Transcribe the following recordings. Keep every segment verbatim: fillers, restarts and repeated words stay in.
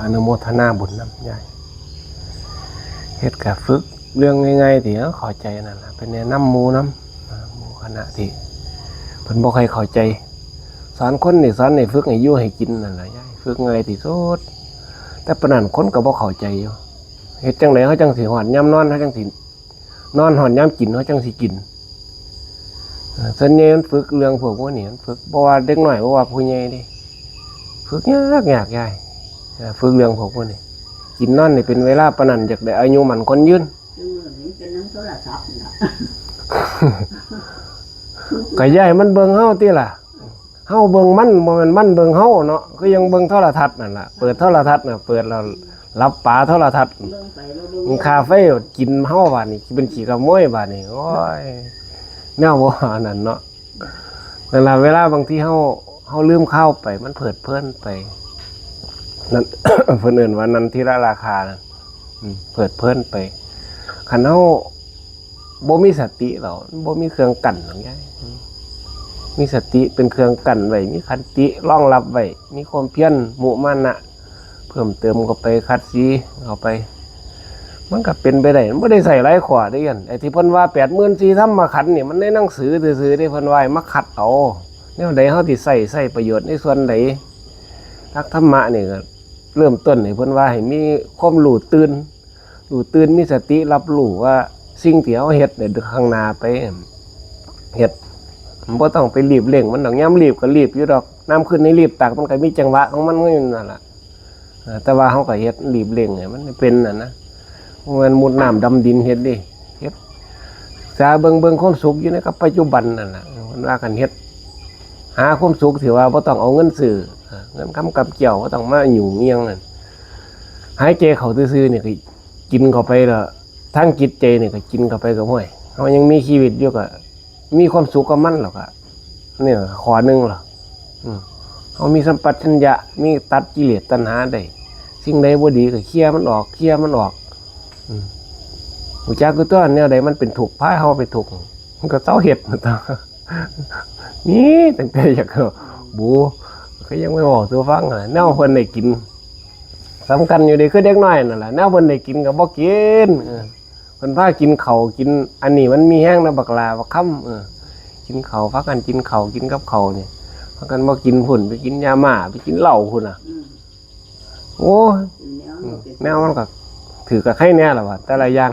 อนุโมทนาบุญนำยาย เฮ็ดกะฝึกเรื่องง่ายๆที่เข้าใจนั่นล่ะ ไปแนะนำหมู่นำ อ่า หมู่คณะที่เพิ่นบ่ค่อยเข้าใจ สอนคนนี่สอนให้ฝึกให้อยู่ให้กินนั่นล่ะยาย ฝึกง่ายที่สุด แต่ปานนั้นคนก็บ่เข้าใจอยู่ เฮ็ดจั่งใด๋เฮาจั่งสิฮอดยามนอน เฮาจั่งสินอนฮอดยามกิน เฮาจั่งสิกิน เอ่อ ส่วนใหญ่มันฝึกเรื่องพวกหมู่นี้ มันฝึก บ่ว่าเด็กน้อย บ่ว่าผู้ใหญ่เด้ ฝึกยาก ยากยาย เอ่อ ฝึกเรื่องพวกหมู่นี้ กินนอนนี่เป็นเวลาปานนั้น อยากได้อายุมั่นขวัญยืน คือมันเป็นนำโทรศัพท์นั่นล่ะ ก็อย่าให้มันเบิ่งเฮาติล่ะ เฮาเบิ่งมัน บ่แม่นมันเบิ่งเฮาเนาะ คือยังเบิ่งโทรทัศน์นั่นล่ะ เปิดโทรทัศน์น่ะ เปิดแล้วหลับป๋าโทรทัศน์ เบิ่งไปบ่เบิ่ง มันค่าไฟกินเฮาบาดนี้ เป็นขี้ขโมยบาดนี้ โอ้ย แนวบ่อันนั้นเนาะ นั่นล่ะ เวลาบางทีเฮา เฮาลืมข่าวไป มันเพลิดเพลินไป นั่น เพิ่นเอิ้นว่านันทิราคานะ อืม เพลิดเพลินไป คันเฮาบ่มีสติแล้ว บ่มีเครื่องกั้นหยังยาย อืม มีสติเป็นเครื่องกั้นไว้ มีขันติรองรับไว้ มีความเพียร มุมานะ เพิ่มเติมเข้าไป ขัดสีเข้าไป มันก็เป็นไปได้ มันบ่ได้ใช้หลายข้อเด้อัน ไอ้ที่เพิ่นว่า แปดหมื่นสี่ธรรมขันธ์นี่ มันในหนังสือซื่อๆเด้ เพิ่นว่าให้มาขัดเอา แนวใดเฮาสิใช้ ใช้ประโยชน์ในส่วนใด หลักธรรมะนี่ก็เริ่มต้นนี่เพิ่นว่าให้มีความรู้ตื่น รู้ตื่น มีสติรับรู้ว่าสิ่งที่เฮาเฮ็ดเนี่ยข้างหน้าไป เฮ็ด บ่ต้องไปรีบเร่งมันดอก ยามรีบก็รีบอยู่ดอก น้ำขึ้นในรีบตัก มันก็มีจังหวะของมันอยู่นั่นล่ะ เออ แต่ว่าเฮาก็เฮ็ดรีบเร่งให้มันเป็นน่ะนะ บ่แม่นมุดน้ำดำดินเฮ็ดเด้ เฮ็ด ศึกษาเบิ่ง เบิ่งความสุขอยู่ในกับปัจจุบันนั่นล่ะ เพิ่นว่าคันเฮ็ด หาความสุขที่ว่าบ่ต้องเอาเงินซื้อ เออ เงินคำกำเกี่ยวบ่ต้องมายุ่งอิหยังนั่น หายใจเข้าซื่อๆนี่ก็กินเข้าไปแล้ว ทางจิตใจนี่ก็กินเข้าไปก็ ห้วย เฮายังมีชีวิตอยู่ก็มีความสุขกับมันแล้วก็ นี่ข้อหนึ่งล่ะ อืม เฮามีสัมปชัญญะ มีตัดกิเลสตัณหาได้ สิ่งใดบ่ดีก็เคลียร์มันออก เคลียร์มันออก อืม รู้จักอยู่ตัว แนวใดมันเป็นทุกข์ พาเฮาไปทุกข์ มันก็เซาเฮ็ด นี่ตั้งแต่อยากบู ก็ยังไม่บอกสู่ฟังอะ แนวเพิ่นได้กิน สำคัญอยู่เด้ คือเด็กน้อยนั่นล่ะ แนวเพิ่นได้กินก็บ่กิน เออ เพิ่นพากินข้าว กินอันนี้มันมีแฮงนะ บักหล้า บักคำ เออ กินข้าว พากันกินข้าว กินกับข้าวนี่ พากันบ่กินพุ้น ไปกินยาม่า ไปกินเหล้าพุ้นน่ะ อืม โอ้ย แนวมันก็ถือกับไข่แน่ล่ะวะ แต่ละอย่าง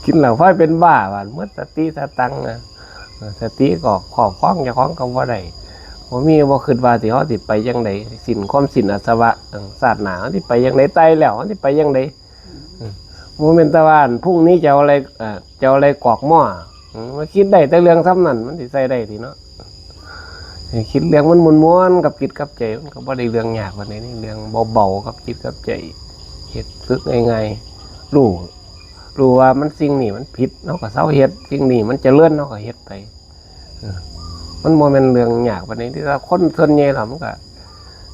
กินเหล้าพาเป็นบ้าบาด หมดสติสตังค์นะ เออ สติก็ครอบครองเจ้าของก็บ่ได้ บ่มี บ่คิดว่าสิ เฮาสิไปจั่งใด สิ้นความสิ้นอาสวะ เออ ชาติหน้าเฮาสิไปจั่งใด ตายแล้วเฮาสิไปจั่งใด อืม บ่แม่นแต่ว่าพรุ่งนี้จะเอาอะไร เอ่อ จะเอาอะไรกรอกหม้อ อืม มาคิดได้แต่เรื่องส่ำนั้น มันสิใช้ได้ติเนาะ ให้คิดเรื่องมันม่วนๆกับจิตกับใจ มันก็บ่ได้เรื่องยากปานใดนี่ เรื่องเบาๆกับจิตกับใจ เฮ็ดฝึกง่ายๆ รู้ รู้ว่ามันสิ่งนี้มันผิด เฮาก็เซาเฮ็ด สิ่งนี้มันเจริญ เฮาก็เฮ็ดไป เออ มันบ่แม่นเรื่องยากปานใด ที่ว่าคนส่วนใหญ่แล้วมันก็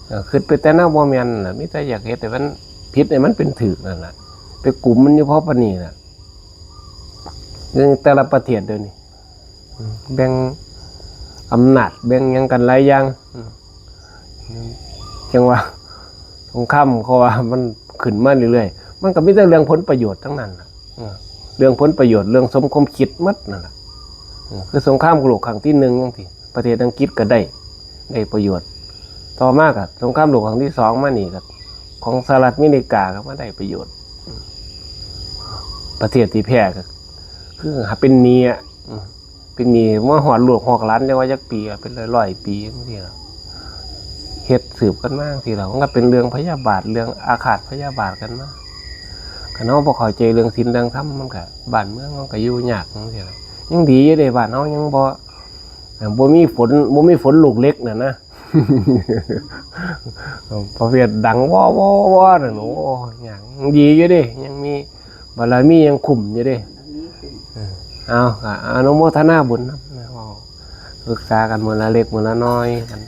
เออ คิดไปแต่แนวบ่แม่นล่ะ มีแต่อยากเฮ็ดให้มันผิดให้มันเป็นถูกนั่นล่ะ ไปกุมมันอยู่พอปานนี้ล่ะ เรื่องแต่ละประเทศเดี๋ยวนี้ อืม แบ่งอำนาจ แบ่งหยังกันหลายอย่าง อืม จั่งว่า สงครามเขาว่ามันขึ้นมาเรื่อยๆ มันก็มีแต่เรื่องผลประโยชน์ทั้งนั้นล่ะ เออ เรื่องผลประโยชน์ เรื่องสมคบคิดหมดนั่นล่ะ เออ คือสงครามโลกครั้งที่หนึ่งจั่งซี้ ประเทศอังกฤษก็ได้ ได้ประโยชน์ ต่อมาก็สงครามโลกครั้งที่สองมานี่ก็ ของสหรัฐอเมริกาก็มาได้ประโยชน์ ประเทศที่แพ้ก็คือเป็นหนี้อะ อืม เป็นหนี้มาฮอดลูกฮอดหลาน จั่งว่าจักปีอะ เป็นร้อยๆปีจั่งซี้ล่ะ เฮ็ดสืบกันมาจั่งซี้ล่ะ มันก็เป็นเรื่องพยาบาท เรื่องอาฆาตพยาบาทกันมา คันเฮาบ่เข้าใจเรื่องศีลเรื่องธรรม มันก็ บ้านเมืองมันก็อยู่ยากจั่งซี้ล่ะ ยังดีอยู่เด้ บ้านเฮายังบ่ บ่มีฝน บ่มีฝนลูกเหล็กน่ะนะ ประเภทดังวอวอวอนั่น โอ้ ยังดีอยู่เด้ ยังมีบารมียังคุ้มอยู่เด้ เออ เอา ก็อนุโมทนาบุญนำนะ เว้าปรึกษากันมื้อละเล็กมื้อละน้อยกัน